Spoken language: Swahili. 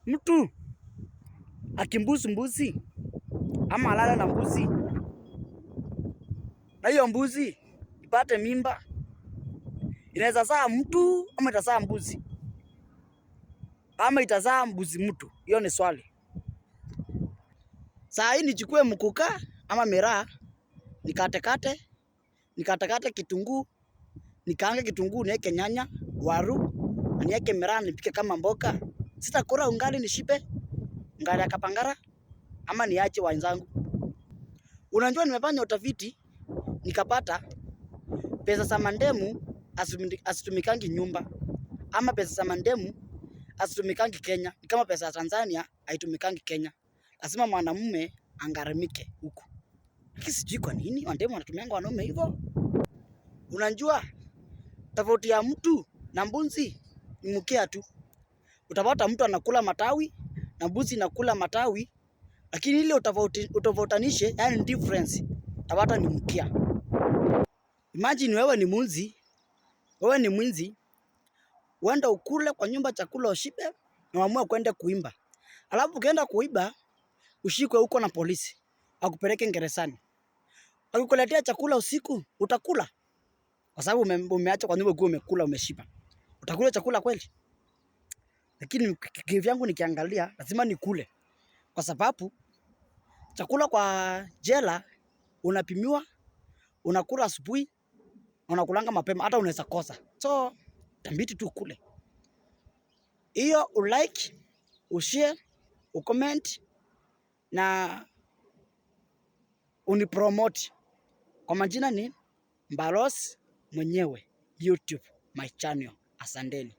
Mtu akimbusu mbuzi ama alale na mbuzi na hiyo mbuzi ipate mimba, inaweza zaa mtu ama itazaa mbuzi ama itazaa mbuzi mtu? Hiyo ni swali. Saa hii nichukue mkuka ama miraa nikatekate kitunguu, nikaange kitunguu, niweke nyanya, waru, na niweke miraa nipike kama mboga. Sitakula ungali nishibe, ungali ya kapangara ama niache wenzangu. Unajua nimefanya utafiti nikapata pesa za mandemu hazitumikangi nyumba ama pesa za mandemu hazitumikangi Kenya. Ni kama pesa ya Tanzania haitumikangi Kenya. Lazima mwanamume angharamike huku. Lakini sijui kwa nini mandemu wanatumianga wanaume hivyo. Unajua tofauti ya mtu na mbuzi ni mkia tu. Utapata mtu anakula matawi na mbuzi inakula matawi, lakini ile utofauti utofautanishe, yani difference, utapata ni mkia. Imagine wewe ni mwizi, wewe ni mwizi, uende ukule kwa nyumba chakula ushibe na uamue kwenda kuiba. Alafu ukienda kuiba ushikwe huko na polisi, akupeleke gerezani. Akikuletea chakula usiku utakula? Kwa sababu umeacha kwa nyumba ukiwa umekula umeshiba. Utakula chakula kweli? Lakini kivyangu nikiangalia lazima nikule. Kwa sababu chakula kwa jela unapimiwa, unakula asubuhi, unakulanga mapema hata unaweza kosa. So itabidi tu ukule. Hiyo ulike, ushare, ucomment na unipromote. Kwa majina ni Mbalos mwenyewe YouTube my channel. Asanteni.